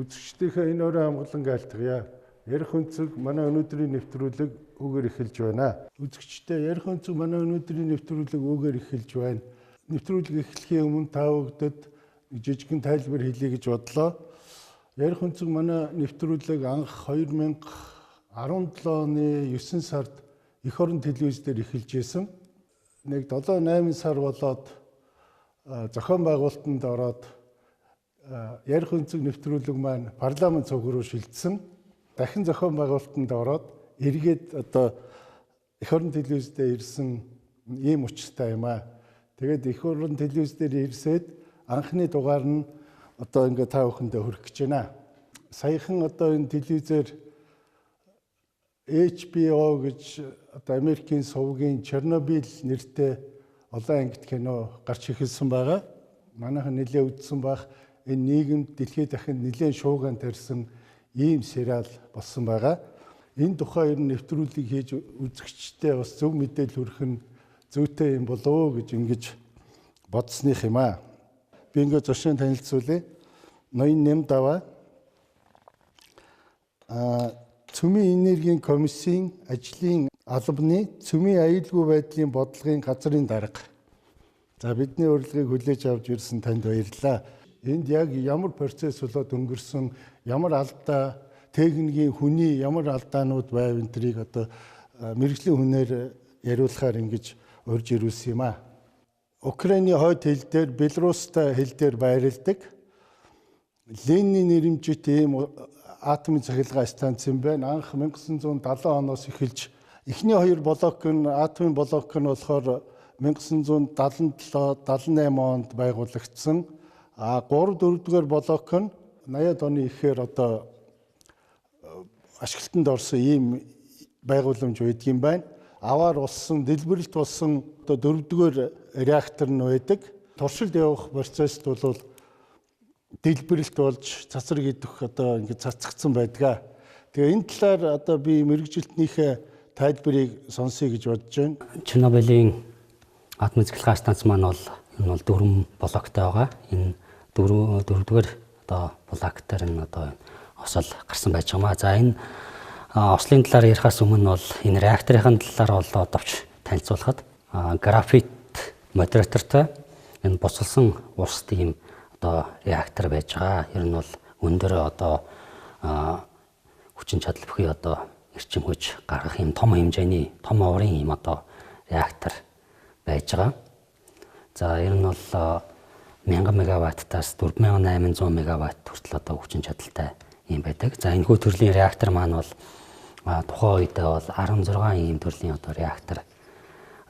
Үзэгчдийнхээ энэ өрөө амгалан айлтгая. Ярих өнцөг манай өнөөдрийн нэвтрүүлэг үүгээр эхэлж байна. Үзэгчдээ, ярих өнцөг манай өнөөдрийн нэвтрүүлэг үүгээр эхэлж байна. Нэвтрүүлэг эхлэхийн өмнө та бүгдэд жижигхэн тайлбар хэлье гэж бодлоо. Ярих өнцөг манай нэвтрүүлэг анх 2017 оны 9 сард эх орон телевиз дээр эхэлж исэн. Нэг 7 8 сар болоод зохион байгуулалтанд ороод ярих өнцөг нэвтрүүлэг маань парламент цуг руу шилжсэн. Дахин зохион байгуулалтанд ороод эргээд одоо эх орон телевиз дээр ирсэн ийм учиртай юм аа. Тэгээд эх орон телевиз дээр ирсээд анхны дугаар нь одоо ингээ та бүхэндээ хүргэх гэж байна. Саяхан одоо энэ телевизээр HBO гэж одоо Америкийн сувгийн Чернобыль нэртэй олон ангит кино гарч эхэлсэн байгаа. Манайхан нэлээ үзсэн бах. Энэ нийгэмд, дэлхийд дахинд нэлээд шууган тарьсан ийм сериал болсон байгаа. Энэ тухай ер нь нэвтрүүлгийг хийж үзэгчтэй бас зөв мэдээлэл хүргэх нь зүйтэй юм болов уу гэж ингэж бодсоных юм аа. Би ингээд зочин танилцуулъя. Ноён Нэмдава Цөмийн энергийн комиссийн ажлын албаны цөмийн аюулгүй байдлын бодлогын газрын дарга. За, бидний урилгыг хүлээж авч ирсэн танд баярлалаа. Энд яг ямар процесс болоод өнгөрсөн, ямар алдаа, техникийн, хүний ямар алдаанууд байв, энэ тэрийг одоо мэргэжлийн хүнээр яриулахаар ингэж урьж ирүүлсэн юм аа. Украины хойд хил дээр, Белорустай хил дээр байрладаг. Ленины нэрэмжит ийм атомын цахилгаан станц юм байна. Анх 1970 оноос эхэлж эхний хоёр блок нь, атомын блок нь болохоор 1977 78 онд байгуулагдсан. А 3 4-р блок нь 80-ад оны ихээр одоо ашиглалтанд орсон ийм байгууламж байдаг юм байна. Аваар болсон, дэлбэрэлт болсон одоо 4-р реактор нь байдаг. Туршилт явах процесст бол дэлбэрэлт болж цацраг идэх одоо ингэж цацгдсан байдаг. Тэгээ энэ талаар одоо би мэргэжилтнийхээ тайлбарыг сонсъё гэж бодож байна. Чернобылийн атомын цахилгаан станц маань бол энэ бол дөрвөн блоктой байгаа. Энэ дөрөвдүгээр одоо блок дээр энэ одоо осол гарсан байж байгаа маа. За, энэ ослын талаар ярихаас өмнө бол энэ реакторын талаар бол одовч танилцуулахад графит модератортой энэ буцалсан ус тийм одоо реактор байж байгаа. Ер нь бол өндөр одоо хүчин чадал бүхий одоо эрчим хүч гаргах юм том хэмжээний, том оврын юм одоо реактор байж байгаа. За, ер нь бол 1000 мегаваттаас 4800 мегаватт хүртэл одоо хүчин чадалтай юм байдаг. За, энэхүү төрлийн реактор маань бол тухайн үедээ бол 16 ийм төрлийн одоо реактор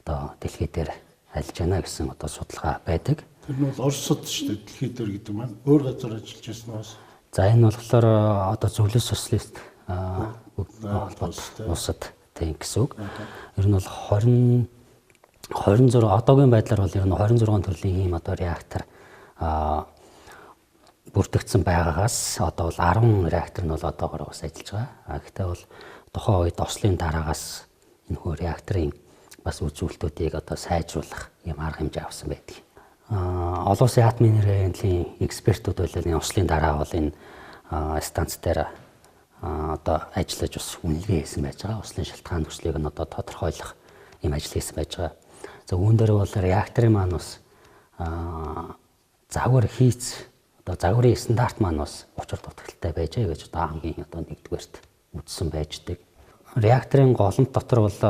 одоо дэлхий дээр ажиллаж байна гэсэн одоо судалгаа байдаг. Тэр нь бол Оросод шүү дээ, дэлхий дээр гэдэг маань өөр газар ажиллаж байсан уу? За, энэ болохоор одоо зөвлөс социалист улсад тийм гэсэн үг. Ер нь бол 20 26, одоогийн байдлаар бол ер нь 26 төрлийн ийм одоо реактор бүртгэгдсэн байгаагаас одоо бол 10 реактор нь бол одоогоор бас ажиллаж байгаа. А гэхдээ бол тухайн үед ослын дараагаас энэхүү реакторын бас үзүүлэлтүүдийг одоо сайжруулах ийм арга хэмжээ авсан байдаг. Олон улсын атомын энергийн экспертүүд бол энэ ослын дараа бол энэ станц дээр одоо ажиллаж бас үнэлгээ хийсэн байж байгаа. Ослын шалтгаан төслийг нь одоо тодорхойлох ийм ажил хийсэн байж байгаа. За, үүн дээр бол реакторын маань бас загвар хийц, одоо загварын стандарт маань бас учир дутагдалтай байжээ гэж одоо хамгийн одоо нэгдүгээрт үзсэн байждаг. Реакторын голомт дотор бол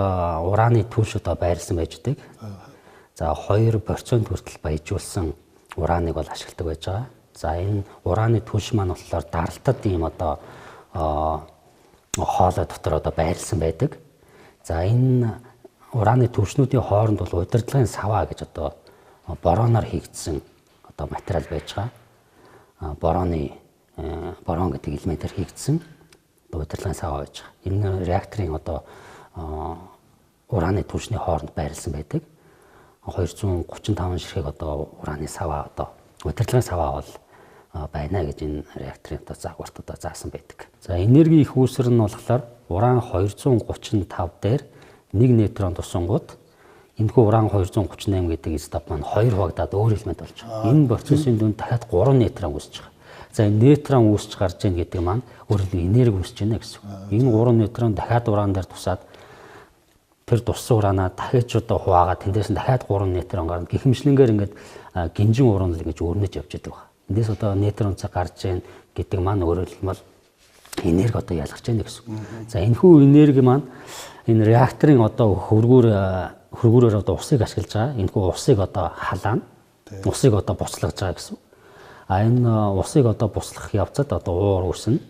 ураны түлш одоо байрлсан байждаг. За, 2% хүртэл баяжуулсан ураныг бол ашигладаг байж байгаа. За, энэ ураны түлш маань болохоор даралтад ийм одоо хоолой дотор одоо байрлсан байдаг. За, энэ ураны түлшнүүдийн хооронд бол удирдлагын саваа гэж одоо бороноор хийгдсэн одоо материал байж байгаа. Бороны, борон гэдэг элементээр хийгдсэн одоо удирдлагын саваа байж байгаа. Энэ реакторын одоо ураны түлшний хооронд байрлсан байдаг. 235 ширхэг одоо ураны саваа, одоо удирдлагын саваа бол байна гэж энэ реакторын одоо загварт одоо заасан байдаг. За, энергийн их үүсвэр нь болохоор уран 235 дээр нэг нейтрон тусангууд энэхүү уран 238 гэдэг изотоп маань хоёр хуваагдаад өөр элемент болж байгаа. Энэ процессын дүнд дахиад 3 нейтрон үүсэж байгаа. За энэ нейтрон үүсч гарч ийн гэдэг маань өөрөөр энерги үүсэж байна гэсэн. Энэ 3 нейтрон дахиад уран дээр тусаад тэр туссан ураанаа дахиж одоо хуваагаад тэндээс нь дахиад 3 нейтрон гарна. Гэх мэтчилэнгээр ингээд гинжин уран л ингэж өрнөж явж байдаг байна. Эндээс одоо нейтрон цаг гарч ийн гэдэг маань өөрөөр хэлбэл энерги одоо ялгарч байна гэсэн. За энэхүү энерги маань энэ реакторын одоо хөргүүрээр одоо усыг ашиглаж байгаа. Энэхүү усыг одоо халаана. Усыг одоо буцалгаж байгаа гэсэн. А энэ усыг одоо буцлах явцад одоо уур үүснэ.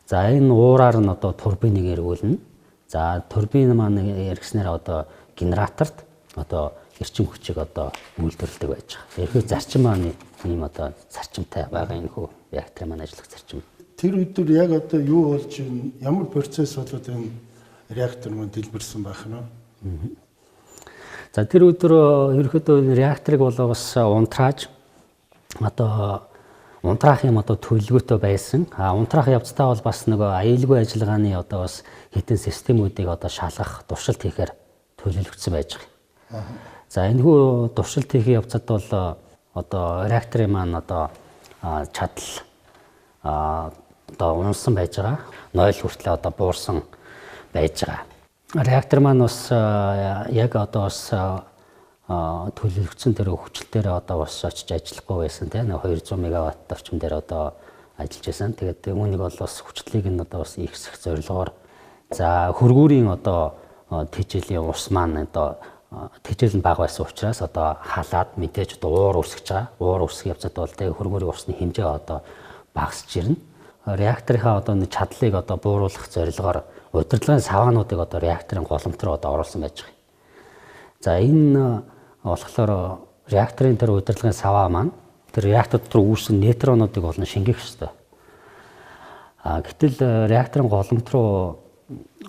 За энэ уураар нь одоо турбиныг эргүүлнэ. За турбин маань эргэснээр одоо генераторт одоо эрчим хүчийг одоо үйлдвэрлэдэг байж байгаа. Ерхий зарчим маань ийм одоо зарчимтай байгаа энэ хүү реактор маань ажиллах зарчим. Тэр өдөр яг одоо юу болж ямар процесс болоод энэ реактор маань дэлбэрсэн байх нь вэ? За тэр өдөр ерөнхийдөө реакторыг бол бас унтрааж одоо унтраах юм одоо төлөвлөгөөтэй байсан. А унтраах явцдаа бол бас нөгөө аюулгүй ажиллагааны одоо бас хитэн системүүдийг одоо шалгах, туршилт хийхээр төлөвлөгдсөн байж байгаа. За энэхүү туршилт хийх явцад бол одоо реакторын маань одоо чадал одоо унсан байж байгаа. 0 хүртлээр одоо буурсан байж байгаа. Реактор маань бас яг одоо бас төлөвлөгдсөн тэр хүчил дээр одоо бас очиж ажиллахгүй байсан тийм 200 мегаватт орчим дээр одоо ажиллаж байсан. Тэгээд үүнийг бол бас хүчлийг нь одоо бас ихсэх зорилгоор за хөргүүрийн одоо тэжээлийн ус маань одоо тэжээл нь бага байсан учраас одоо халаад мэдээж одоо уур үүсгэж байгаа. Уур үүсэх явцад бол тийм хөргүүрийн усны хэмжээ одоо багасч ирнэ. Реакторынхаа одоо нэг чадлыг одоо бууруулах зорилгоор удирдлагын саваануудыг одоо реакторын голомт руу одоо оруулсан байж байгаа. За энэ болохоор реакторын тэр удирдлагын саваа маань тэр реактор дотор үүссэн нейтронуудыг болон шингээх ёстой. А гэтэл реакторын голомт руу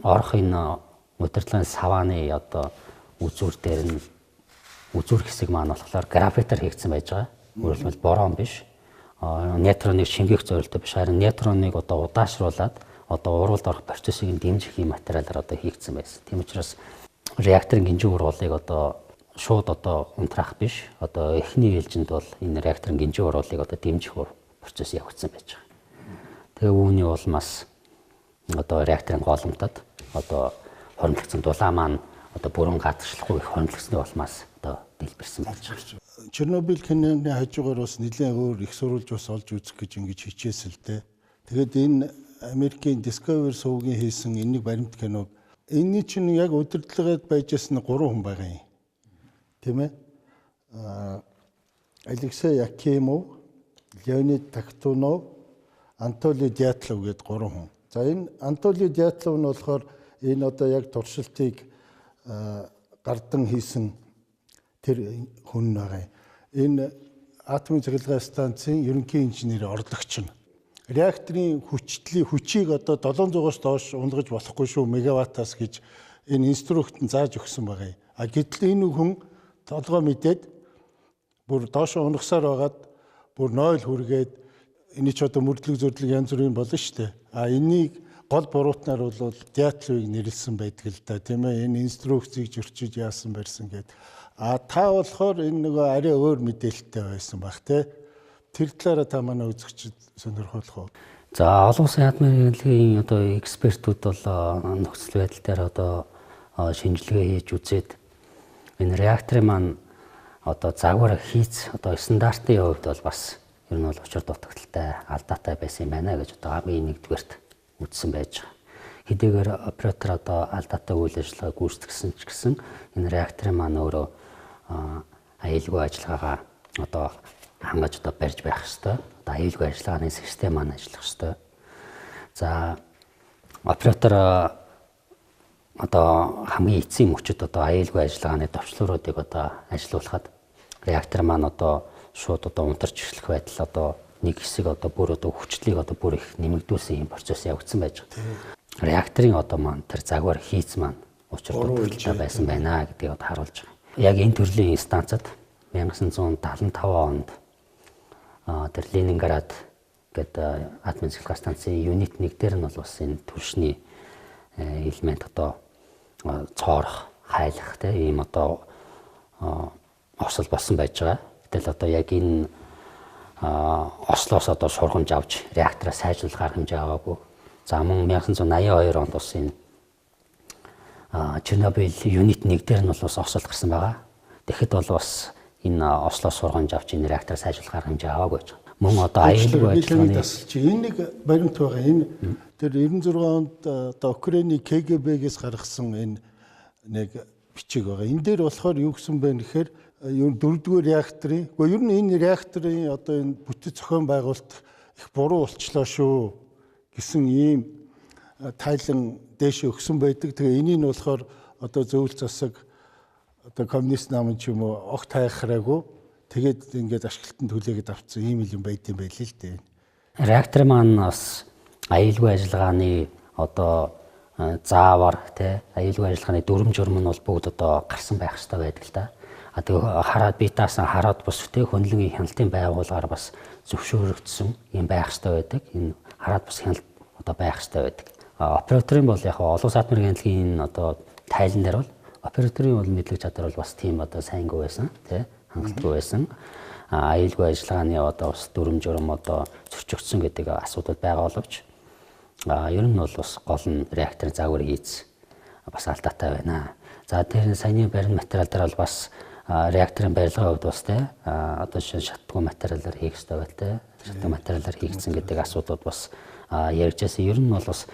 орох энэ удирдлагын савааны одоо үзүүр дээр нь үзүүр хэсэг маань болохоор графитаар хийгдсэн байж байгаа. Өөрөөр хэлбэл борон биш. Нейтроныг шингээх зорилттой биш. Харин нейтроныг одоо удаашруулад одоо уруулд орох процессыг дэмжих юм материалаар одоо хийгдсэн байсан. Тийм учраас реакторын гинжин ургуулыг одоо шууд одоо унтраах биш. Одоо эхний ээлжинд бол энэ реакторын гинжин ургуулыг одоо дэмжих процесс явагдсан байж байгаа. Тэгээ үүний улмаас одоо реакторын голомтод одоо хоримтлагдсан дулаан маань одоо бүрэн гадагшлахгүй их хоримтлагдсны улмаас одоо дэлбэрсэн байж байгаа. Чернобыль киноны хажуугаар бас нэлээд өөр их сурвалж бас олж үзэх гэж ингэж хичээсэн л дээ. Тэгээд энэ Америкийн Discovery сувгийн хийсэн энэ нэг баримт киног энэний чинь яг удирдлагад байж байсан 3 хүн байгаа юм. Тийм ээ. Алексей Якимов, Леонид Тактунов, Анатолий Дятлов гээд 3 хүн. За энэ Анатолий Дятлов нь болохоор энэ одоо яг туршилтыг гардан хийсэн тэр хүн байгаа юм. Энэ атомын цахилгаан станцын ерөнхий инженер орлогч нь. Реакторын хүчийг одоо 700-аас доош унгаж болохгүй шүү мегаваттаас гэж энэ инструкт нь зааж өгсөн байгаа юм. А гэтэл энэ хүн толгой мэдээд бүр доошоо унгасаар байгаад бүр 0 хүргээд энэ ч одоо мөрдлөг зөрдлөг янз бүрийн болно шүү дээ. А энийг гол буруутнаар бол Дятловыг нэрлсэн байдаг л да, тийм ээ. Энэ инструкцийг зөрчиж яасан барьсан гэд. А та болохоор энэ нөгөө арай өөр мэдээлэлтэй байсан баг, тий. Тэр талаараа та манай үзэгчид сонирхолох уу? За олон улсын атомын энергийн одоо экспертүүд бол нөхцөл байдал дээр одоо шинжилгээ хийж үзээд энэ реакторын маань одоо загвар хийц одоо стандартын хувьд бол бас ер нь бол учир дутагдaltaй алдаатай байсан юм байна гэж одоо хамгийн нэгдүгээрт үзсэн байж байгаа. Хэдийгээр оператор одоо алдаатай үйл ажиллагаа гүйцэтгсэн ч гэсэн энэ реакторын маань өөрөө аюулгүй ажиллагаагаа одоо хангаж одоо барьж байх ёстой. Одоо аюулгүй ажиллагааны систем маань ажиллах ёстой. За оператор одоо хамгийн эцсийн мөчөд одоо аюулгүй ажиллагааны товчлууруудыг одоо ажилуулахад реактор маань одоо шууд одоо унтарч эхлэх байдал одоо нэг хэсэг одоо бүр одоо хүчлийг одоо бүр их нэмэгдүүлсэн юм процесс явагдсан байж байгаа. Реакторын одоо маань тэр загвар хийц маань учир дутагдaltaй байсан байна гэдгийг одоо харуулж байгаа. Яг энэ төрлийн станцад 1975 онд тэр Ленинград гэдэг атомын цахилгаан станцын юнит 1 дээр нь бол бас энэ түлшний элемент одоо цоорох, хайлах тийм ийм одоо осол болсон байж байгаа. Гэтэл одоо яг энэ ослоос одоо сургамж авч реактораа сайжруулах арга хэмжээ аваагүй. За мөн 1982 онд бас энэ Чернобыль юнит 1 дээр нь бол бас осол гарсан байгаа. Тэгэхэд бол бас энэ ослоос сургамж авч энэ реактораа сайжруулах арга хэмжээ аваагүй гэж. Мөн одоо аюулгүй ажиллагааны тасалч энэ нэг баримт байгаа. Энэ тэр 96 онд одоо Украины КГБ-гээс гаргасан энэ нэг бичиг байгаа. Энэ дээр болохоор юу гэсэн бэ гэхээр ер нь дөрөвдүгээр реакторын, үгүй ер нь энэ реакторын одоо энэ бүтэц зохион байгуулалт их буруу болчлоо шүү гэсэн ийм тайлан дээшээ өгсөн байдаг. Тэгээ энийг нь болохоор одоо зөвлөл засаг одоо коммунист нам ч юм уу огт хайхраагүй. Тэгээд ингээд ашиглалтанд хүлээгээд авцсан ийм л юм байд юм байл л дээ. Реактор маань бас аюулгүй ажиллагааны одоо заавар тий аюулгүй ажиллагааны дүрм журм нь бол бүгд одоо гарсан байх хэрэгтэй байдаг л да. А тэгээ хараад битаасан хараад бус тий хөндлөнгийн хяналтын байгууллагаар бас зөвшөөрөгдсөн юм байх хэрэгтэй байдаг. Энэ хараад бус хяналт одоо байх хэрэгтэй байдаг. Операторын бол яг олон улс атомын агентлагийн энэ одоо тайлан дээр бол операторын бол мэдлэг чадвар бол бас тийм одоо сайнгүй байсан тий хангалтгүй байсан. Аюулгүй ажиллагааны одоо бас дүрм журм одоо зөрчигдсөн гэдэг асуудал байгаа боловч ер нь бол бас гол нь реакторын загвар хийц бас алдаатай байна. За тэр саяны барин материал дээр бол бас реакторын барилгын хувьд бас тий одоо шинэ шатгүй материалаар хийх ёстой байл тий шатгүй материалаар хийгдсэн гэдэг асуудлууд бас ярьжсэн. Ер нь бол бас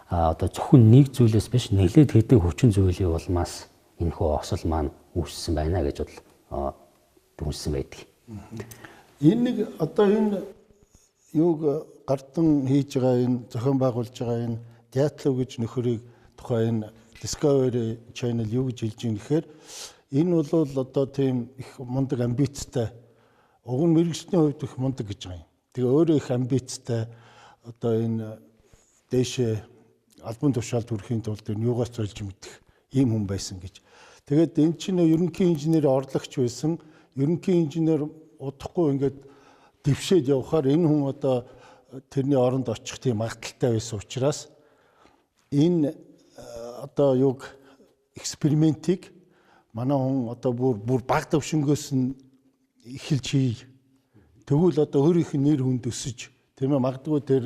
одоо зөвхөн нэг зүйлээс биш нэлээд хэдэн хүчин зүйлийн улмаас энэ хөө осол маань үүссэн байна гэж бол дүнсэн байдаг. Энэ нэг одоо энэ юуг гардан хийж байгаа энэ зохион байгуулж байгаа энэ Дятлов гэж нөхөрийг тухай энэ Discovery Channel юу гэж хэлж ийм гэхээр энэ бол одоо тийм их мундаг амбицтай уг нь мэргэжлийн хувьд их мундаг гэж байгаа юм. Тэгээ өөрөө их амбицтай одоо энэ дээшээ албан тушаалд хүрэхийн тулд энэ юугаас зольж мэдэх ийм хүн байсан гэж. Тэгээд энэ чинь ерөнхий инженер орлогч байсан. Ерөнхий инженер удахгүй ингээд дэвшээд явхаар энэ хүн одоо тэрний оронд очих тийм магадлалтай байсан учраас энэ одоо юг экспериментийг манай хүн одоо бүр баг төвшөнгөөс нь эхэлж хий. Тэгвэл одоо өөрийнх нь нэр хүнд өсөж тийм ээ магадгүй тэр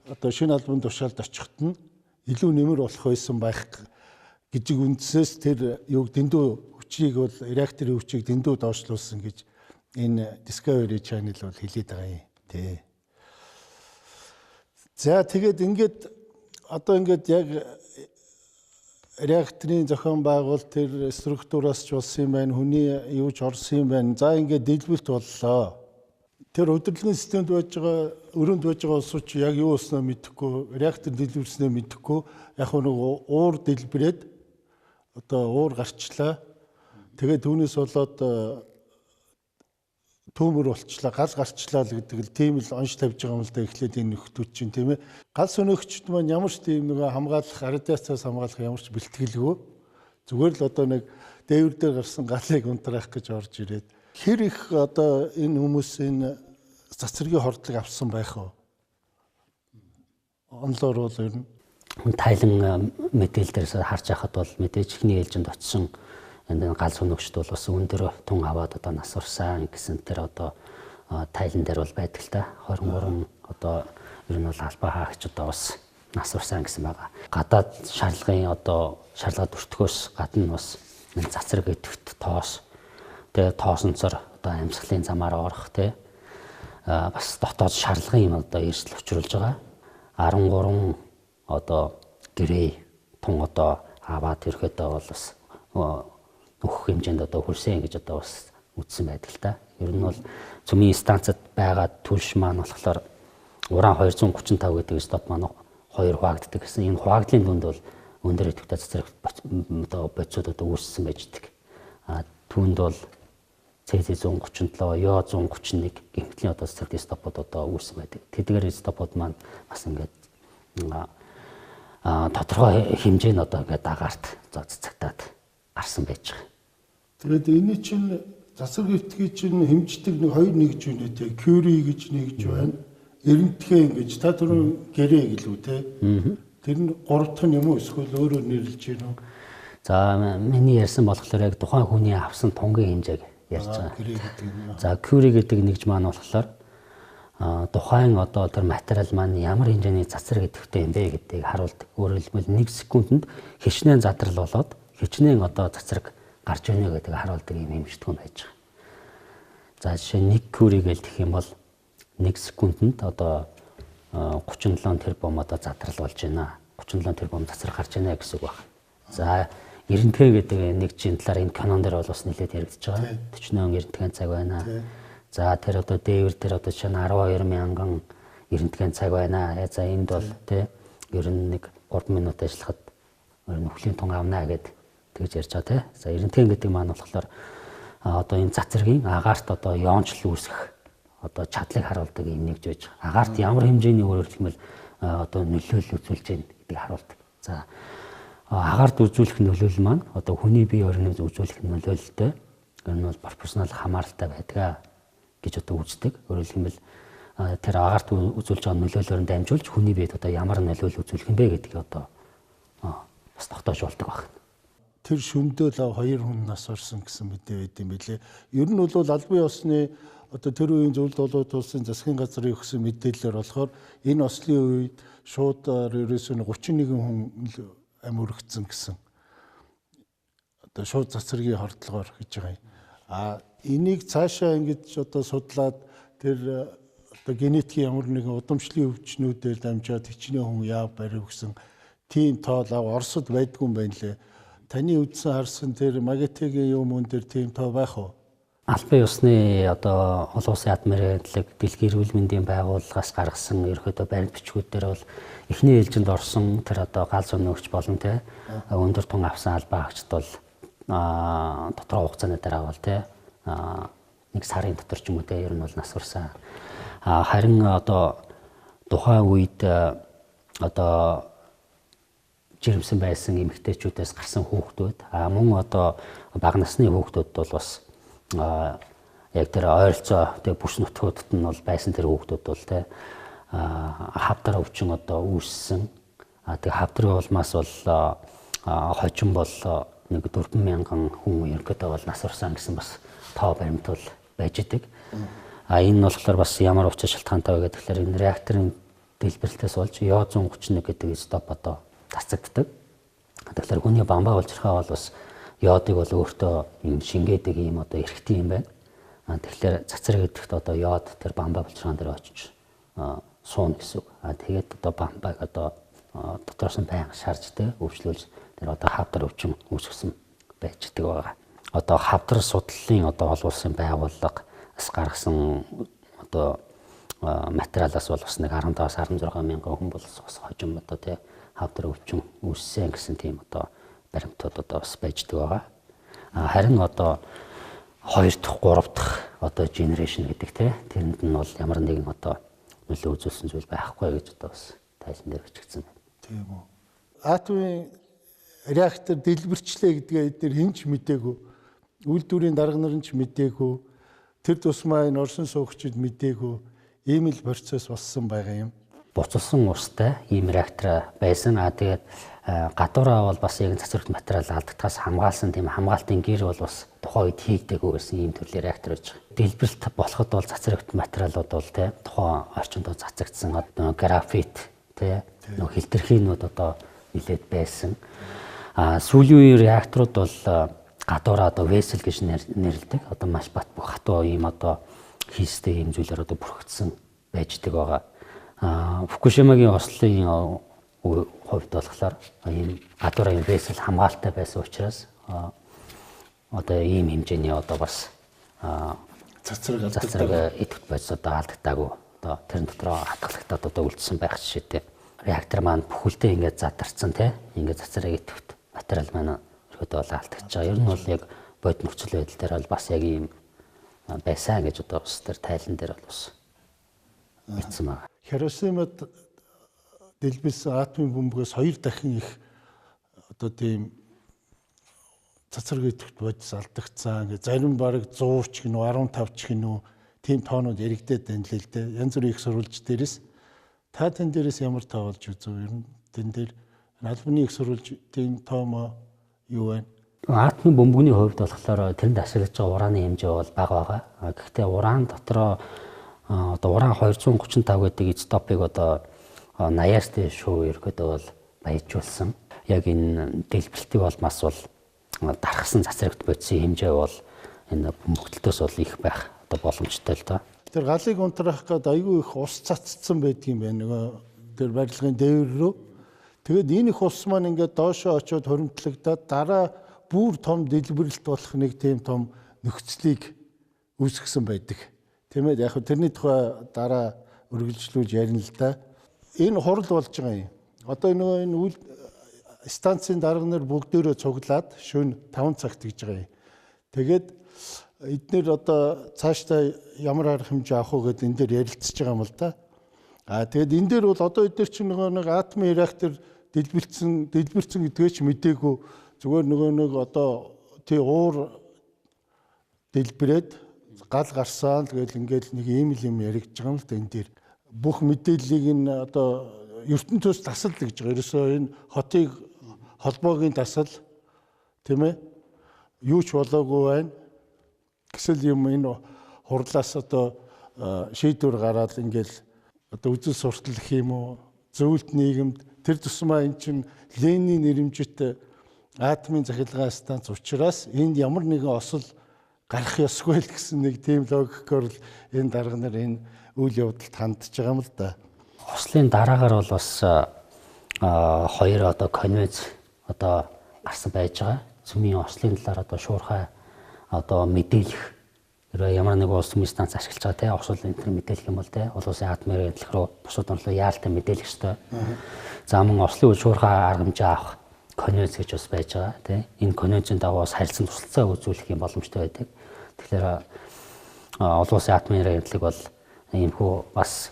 одоо шинэ албан тушаалд очиход нь илүү нэмэр болох байсан байх гэж үндсээс тэр юг дэндүү хүчийг бол реакторын хүчийг дэндүү доошлуулсан гэж энэ Discovery Channel бол хэлээд байгаа юм тий. За тэгээд ингээд одоо ингээд яг реакторын зохион байгуулалт тэр структураас ч болсон юм байна, хүний юу ч орсон юм байна. За ингээд дэлбэлт боллоо. Тэр удирдлагын системд байж байгаа, өрөөнд байж байгаа улсууд чи яг юу болсноо мэдэхгүй, реактор дэлбэрснээ мэдэхгүй, яг нэг уур дэлбэрээд одоо уур гарчлаа. Тэгээд түүнээс болоод төмөр болчлаа, гал гарчлаа л гэдэг л тийм л онш тавьж байгаа юм л да эхлээд энэ нөхдүүд чинь тийм ээ. Гал сөнөөгчд маань ямар ч тийм нэг хамгаалах, радиациас хамгаалах ямар ч бэлтгэлгүй. Зүгээр л одоо нэг дээвэр дээр гарсан галыг унтраах гэж орж ирээд хэр их одоо энэ хүмүүс энэ цацрагийн хордлог авсан байх вэ? Онлоор бол ер нь тайлан мэдээлэл дээрээс харж байхад бол мэдээж эхний ээлжинд очсон энэ гал сөнөгчд бол бас өндөр тун аваад одоо нас урсан гэсэн тэр одоо тайлан дээр бол байдаг л та. 23 одоо ер нь бол албаа хаагч одоо бас нас урсан гэсэн байгаа. Гадаад шаардлагын одоо шаардлага өртгөөс гадна бас энэ цацраг идэвхт тоос тэгээ тоосонцор одоо амьсгалын замаар орох тий бас дотоод шаардлагын юм одоо эрсдэл учруулж байгаа. 13 одоо грей тун одоо аваад ирэхэд бол бас өгөх хэмжээнд одоо хүрсэн гэж одоо бас үздсэн байдаг л та. Ер нь бол цөмийн станцад байгаа түлш маань болохоор уран 235 гэдэг стоп маань хоёр хуваагддаг гэсэн. Энэ хуваагдлын дунд бол өндөр идэвхтэй цацраг одоо бодисууд одоо үүссэн байж байдаг. А түүнд бол CZ137, Yo131 гэмтлийн одоо цацраг стопууд одоо үүссэн байдаг. Тэдгээр стопууд маань бас ингээд тодорхой хэмжээ нь одоо ингээд дагаарт цацагтаад гарсан байж байгаа. Тэгээд энэ чинь засвар хэвтгийг чинь хэмждэг нэг хоёр нэгж байна те. Curie гэж нэгж байна. Эрентхэн гэж та түрүүн гэрээ гэлүү те. Тэр нь гурав дахь нь юм уу эсвэл өөрөөр нэрлэж байна уу? За миний ярьсан болохоор яг тухайн хүний авсан тунгийн хэмжээг ярьж байгаа. Гэрээ гэдэг нь. За Curie гэдэг нэгж маань болохоор Тухайн одоо тэр материал маань ямар хэмжээний цацраг идэвхтэй юм бэ гэдгийг харуулдаг. Өөрөөр хэлбэл 1 секундэд хичнээн задрал болоод хичнээн одоо цацраг гарч ийнэ гэдгийг харуулдаг юм хэмжигдэхүүн байж байгаа. За жишээ нь 1 кюри гэж гэх юм бол 1 секундэд одоо 37 тэрбум одоо задрал болж байна. 37 тэрбум цацраг гарч байна гэсэн үг байна. За 90 гэдэг нэг чин талаар энэ канон дээр бол бас нэлээд яригдж байгаа. 40 90 цаг байна. За тэр одоо дээвэр дээр одоо чинь 12 мянган 90 цаг байна. За энд бол тий ер нь нэг 3 минут ажиллахад ер нь үхлийн тун авна гэд тэгж ярьж байгаа тий. За 90 гэдэг маань болохоор одоо энэ цацрагийн агаарт одоо ёончлол үүсгэх одоо чадлыг харуулдаг юм нэг жиж. Агаарт ямар хэмжээний өөрөөр хэлбэл одоо нөлөөлөл үзүүлж байна гэдгийг харуулдаг. За агаарт үзүүлэх нөлөөлөл маань одоо хүний бие организм үзүүлэх нөлөөлөлтэй ер нь бол пропорционал хамааралтай байдаг гэж одоо үздэг. Өөрөөр хэлбэл тэр агаарт үзүүлж байгаа нөлөөллөөр нь дамжуулж хүний биед одоо ямар нөлөөлөл үзүүлэх юм бэ гэдгийг одоо бас тогтоож болдог байна. Тэр шөндөө л 2 хүн нас орсон гэсэн мэдээ байд юм билээ. Ер нь бол албан ёсны одоо тэр үеийн зөвлөлт болоод улсын засгийн газрын өгсөн мэдээлэлээр болохоор энэ ослын үед шууд ерөөсөө 31 хүн ам өргөцсөн гэсэн. Одоо шууд цацрагийн хордлогоор гэж байгаа юм. А энийг цаашаа ингэж одоо судлаад тэр одоо генетикийн ямар нэгэн удамшлын өвчнүүдээр дамжаад хичнээн хүн яав барив гэсэн тийм тоол Оросд байдгүй юм байна лээ. Таны үзсэн харсан тэр МАГАТЭ-гийн юм үн дээр тийм тоо байх уу? Албан ёсны одоо олон улсын атомын агентлаг, дэлхийн эрүүл мэндийн байгууллагаас гаргасан ерөнхийдөө баримт бичгүүд дээр бол эхний ээлжинд орсон тэр одоо гал зүүн өгч болон те өндөр тун авсан албан агчд бол тодорхой хугацааны дараа бол те нэг сарын дотор ч юм уу те ер нь бол нас барсан. Харин одоо тухайн үед одоо жирэмсэн байсан эмэгтэйчүүдээс гарсан хүүхдүүд мөн одоо бага насны хүүхдүүд бол бас яг тэр ойролцоо тэг бүс нутгуудад нь бол байсан тэр хүүхдүүд бол те хавдар өвчин одоо үүссэн. Тэг хавдрын улмаас бол хожим бол нэг 4,000 хүн ерөнхийдөө бол нас барсан гэсэн бас тоо баримт бол байж идэг. Энэ нь болохоор бас ямар учир шалтгаантай вэ гэхээр энэ реакторын дэлбэрэлтээс болж йод 131 гэдэг изотоп одоо цацагддаг. Тэгэхээр хүний бамбай улжирхаа бол бас йодыг бол өөртөө юм шингээдэг юм одоо эрхтэн юм байна. Тэгэхээр цацраг идэхэд одоо йод тэр бамбай булчирхаан дээр очиж сууна гэсэн үг. Тэгээд одоо бамбайг одоо дотроос нь байнга шарж тэ өвчлүүлж тэр одоо хавдар өвчин үүсгэсэн байж идэг байгаа. Одоо хавдар судлалын одоо олон улсын байгууллага бас гаргасан одоо материалаас бол бас нэг 15-аас 16 мянган хүн бол бас хожим одоо тэ хавдар өвчин үүссэн гэсэн тийм одоо баримтууд одоо бас байждаг байгаа. Харин одоо 2 дахь 3 дахь одоо генерашн гэдэг те тэрэнд нь бол ямар нэгэн одоо нөлөө үзүүлсэн зүйл байхгүй гэж одоо бас тайлан дээр бичигдсэн байна. Тийм үү. Атомын реактор дэлбэрчлээ гэдгээ эдгээр хэн ч мдээгүй. Үйлдвэрийн дарга нар нь ч мдээгүй. Тэр тусмаа энэ Оросын суугчид мдээгүй. Ийм л процесс болсон байгаа юм. Буцалсан устай ийм реактор байсан. Тэгээд гадуураа бол бас яг цацрагт материал алдагдахаас хамгаалсан тийм хамгаалтын гэр бол бас тухайн үед хийгдээгүй гэсэн ийм төрлийн реактор байж байгаа. Дэлбэрэлт болоход бол цацрагт материалууд бол тийм тухайн орчинд цацагдсан одоо графит тийм нөх хилтерхийнүүд одоо нэлээд байсан. Сүүлийн үеийн реакторууд бол гадуураа одоо весел гэж нэрлэдэг. Одоо маш бат бүх хатуу ийм одоо хийстэй ийм зүйлээр одоо бүрхэгдсэн байждаг байгаа. Фукушимагийн ослын хувьд болохоор ийм гадуур ийм весел хамгаалтай байсан учраас одоо ийм хэмжээний одоо бас цацраг идэвхт бодис одоо алдагдаагүй. Одоо тэрэн дотроо хатгалагдаад одоо үлдсэн байх жишээтэй. Реактор маань бүхэлдээ ингээд задарсан тий. Ингээд цацраг идэвхт материал маань ерөөдөө бол алдагдаж байгаа. Ер нь бол яг бодит нөхцөл байдал дээр бол бас яг ийм байсан гэж одоо бас тэр тайлан дээр бол бас бичсэн байна. Хиросимад дэлбэлсэн атомын бөмбөгөөс 2 дахин их одоо тийм цацраг идэвхт бодис алдагдсан. Ингээ зарим бараг 100 ч гинүү 15 ч гинүү тийм тоонууд яригдээд байна л л дээ. Янз бүрийн их сурвалж дээрээс та тэн дээрээс ямар тоо болж үзв? Ер нь тэн дээр албаны их сурвалж тийм тоомоо юу байна? Атомын бөмбөгний хувьд болохоор тэрэнд ашиглаж байгаа урааны хэмжээ бол бага байгаа. Гэхдээ уран дотроо Одоо уран 235 гэдэг изотопыг одоо 80-аас дээш шувуу ерөөдөө бол баяжуулсан. Яг энэ дэлбэлтийг бол мас бол дарахсан цацрагт бодисын хэмжээ бол энэ бөмбөгдөлтөөс бол их байх одоо боломжтой л доо. Тэр галыг унтраах гээд айгүй их ус цацсан байдгийн байна. Нөгөө тэр барилгын дээвэр рүү. Тэгээд энэ их ус маань ингээд доошоо очиод хуримтлагдаад дараа бүр том дэлбэрэлт болох нэг тийм том нөхцөлийг үүсгэсэн байдаг. Тийм ээ, яг тэрний тухай дараа үргэлжлүүлж ярина л да. Энэ хурал болж байгаа юм. Одоо нөгөө энэ үйл станцын дарга нар бүгдөөрөө цуглаад шөнө 5 цагт гэж байгаа юм. Тэгээд эднэр одоо цаашдаа ямар арга хэмжээ авах уу гэдээ энэ дээр ярилцж байгаа юм л да. А тэгээд энэ дээр бол одоо эдгээр чинь нөгөө нэг атомын реактор дэлбэрсэн гэдгээ ч мдээгүй, зүгээр нөгөө нэг одоо тий уур дэлбэрээд гал гарсан л гэл ингээл нэг ийм л юм яригдж байгаа юм л да. Энэ дээр бүх мэдээллийг нь одоо ертөнцөөс тасал гэж байгаа. Ерөөсөө энэ хотыг холбоогийн тасал, тийм ээ, юу ч болоогүй байна гэсэл юм энэ хурлаас одоо шийдвэр гараад ингээл одоо үзэл суртал гэх юм уу, зөвлөлт нийгэмд тэр тусмаа эн чинь Ленин нэрэмжит атомын захиргаан станц учраас энд ямар нэгэн осол гарах ёсгүй л гэсэн нэг тийм логикоор л энэ дарга нар энэ үйл явдалд хандж байгаа юм л да. Ослын дараагаар бол бас хоёр одоо конвенц одоо гарсан байж байгаа. Цөмийн ослын талаар одоо шуурхай одоо мэдээлэх, ямар нэг улс цөмийн станц ашиглаж байгаа те осол энэ төр мэдээлэх юм бол те олон улсын атомын агентлаг руу бусад орн руу яалтай мэдээлэх ёстой. За мөн ослын үйл шуурхай арга хэмжээ авах конвенц гэж бас байж байгаа те. Энэ конвенцийн дагуу бас харилцан тусалцаа үзүүлэх юм боломжтой байдаг. Тэгэхээр олон улсын атомын агентлаг бол иймхүү бас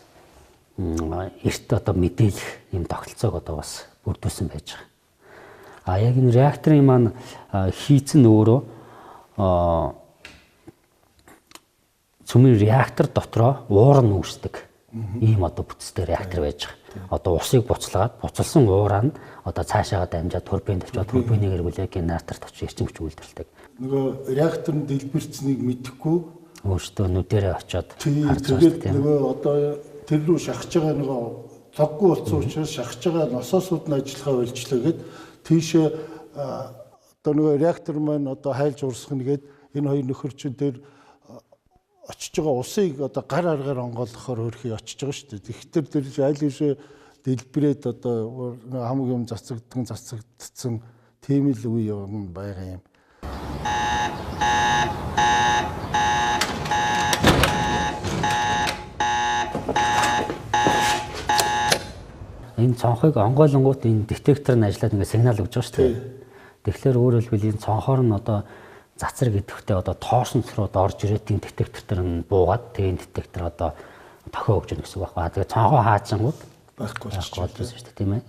эрт одоо мэдээлэх юм тогтолцоог одоо бас бүрдүүлсэн байж байгаа. А яг энэ реакторын маань хийцэн өөрөө цөмийн реактор дотроо уур нь үүсдэг ийм одоо бүтцтэй реактор байж байгаа. Одоо усыг буцалгаад буцалсан уураа нь одоо цаашаагаа дамжаад турбинд очиод турбиныг эргүүлээ генераторт очиж эрчим хүч үйлдвэрлэдэг. Нөгөө реактор нь дэлбэрцнийг мэдэхгүй өөртөө нүдэрээ очиод харж байгаа шүү дээ. Нөгөө одоо тэр рүү шахаж байгаа нөгөө логгүй болсон учраас шахаж байгаа насосууд нь ажиллахаа болчлоо гэд тийшээ одоо нөгөө реактор маань одоо хайлж урсгах нэгэд энэ хоёр нөхөр чинь тэр очиж байгаа усыг одоо гар аргаар онгойлгохоор хөрхий очиж байгаа шүү дээ. Тэгэхээр тэр аль хэшээ дэлбэрээд одоо хамаг юм цацагдсан тийм л үе юм байгаа юм. Энэ цонхыг онгойлонгууд энэ детектор нь ажиллаад ингээд сигнал өгч байгаа шүү дээ. Тэгэхээр өөрөөр хэлбэл энэ цонхоор нь одоо цацраг идэвхтэй одоо тоосон руу орж ирээд энэ детектор дээр нь буугаад тэгээ энэ детектор одоо тохио өгч өгнө гэсэн үг байхгүй. Тэгээ цонхоо хаачингууд байхгүй болчихсон шүү дээ, тийм ээ.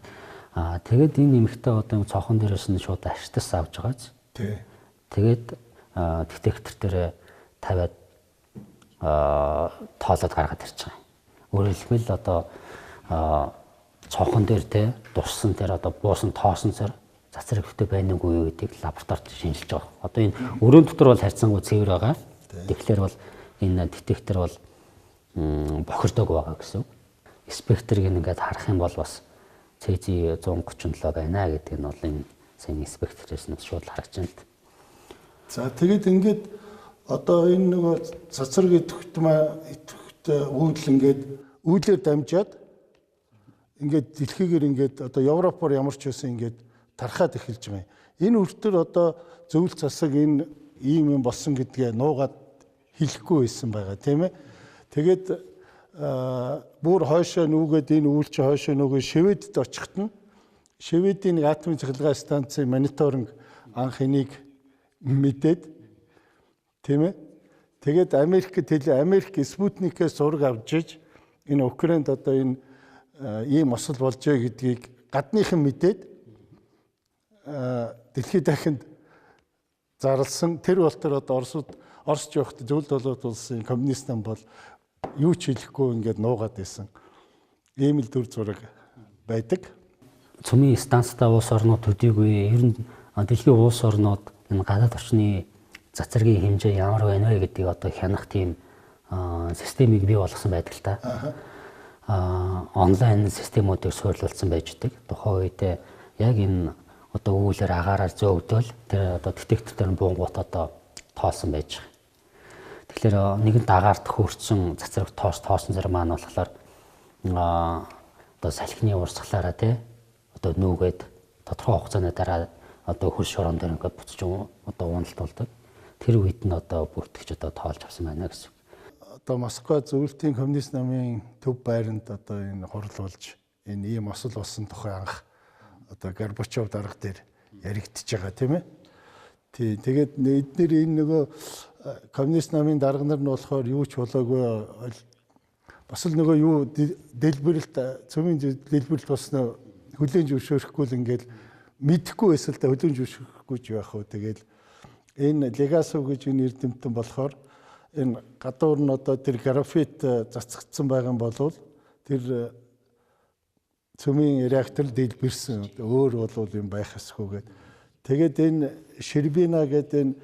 Аа тэгээд энэ эмэгтэй одоо цонхон дээрээс нь шууд аштас авч байгааз. Тий. Тэгээд детектор дээр тавиад тоолоод гаргаад ирж байгаа юм. Өөрөөр хэлбэл одоо цонхон дээр те дуссан дээр одоо буусан тоосон цар цацраг өвтэй байна уугүй юу гэдгийг лабораторид шинжилж байгаа. Одоо энэ өрөөнд дотор бол харьцангуй цэвэр байгаа. Тэгэхээр бол энэ детектор бол бохирдог байгаа гэсэн үг. Спектрийг ингээд харах юм бол бас цези 137 байна гэдэг нь бол энэ сайн спектрээс нь шууд харагдаж байна. За тэгээд ингээд одоо энэ нөгөө цацраг идэвхтэй үүдэл ингээд үүлээр дамжаад ингээд дэлхийгээр ингээд одоо Европоор ямар ч байсан ингээд тархаад эхэлж байгаа юм. Энэ үртэр одоо зөвлөлт засаг энэ ийм юм болсон гэдгээ нуугаад хэлэхгүй байсан байгаа, тийм ээ. Тэгээд бүр хойшоо нүүгээд энэ үйл чи хойшоо нүүгээ Шведэд очиход нь Шведийн нэг атомын цахилгаан станцын мониторинг анх энийг мэдээд, тийм ээ. Тэгээд Америк Спутникээс зураг авч иж энэ Украинд одоо энэ ийм осол болжээ гэдгийг гадныхан мэдээд дэлхийд дахинд зарласан. Тэр болтор одоо Оросд явахт зөвлөлт болоод улсын коммунист нам бол юу ч хэлэхгүй ингээд нуугаад байсан. Ийм л дүр зураг байдаг. Цөмийн станцтай улс орнууд төдийгүй ер нь дэлхийн улс орнууд энэ гадаад орчны цацрагийн хэмжээ ямар байна вэ гэдгийг одоо хянах тийм системийг бий болгосон байдаг л та. Онлайн системүүдийг суйрлуулсан байж байдаг. Тухайн үед яг энэ одоо үүлээр агаараар зөөгдөөл тэр одоо детектор дээр нь буунгуут одоо тоолсон байж байгаа. Тэгэхээр нэгэнт агаарт хөөрцөн цацраг тоосон зэрэг маань болохоор одоо салхины урсгалаараа тий одоо нүүгээд тодорхой хугацааны дараа одоо хөрс шорон дээр ингээд буцаж одоо уналт болдог. Тэр үед нь одоо бүртгэж одоо тоолж авсан байна гэсэн. Одоо Москва зөвлөлтийн коммунист намын төв байранд одоо энэ хурал болж энэ ийм осол болсон тухай анх одоо Горбачов дарга дээр яригдчихэж байгаа тийм ээ. Тий, тэгээд эднэр энэ нөгөө коммунист намын дарга нар нь болохоор юу ч болоогүй бас л нөгөө юу дэлбэрэлт цөмийн дэлбэрэлт болсноо хүлээн зөвшөөрөхгүй л ингээл мэдэхгүй байсан л да, хүлээн зөвшөөрөхгүй ч яах вэ. Тэгэл энэ Легасов гэж энэ эрдэмтэн болохоор энэ гадуур нь одоо тэр графит цацагдсан байгаа юм болвол тэр цөмийн реактор дэлбэрсэн, өөр болвол юм байх ёсгүй гээд. Тэгээд энэ Шербина гэдэг энэ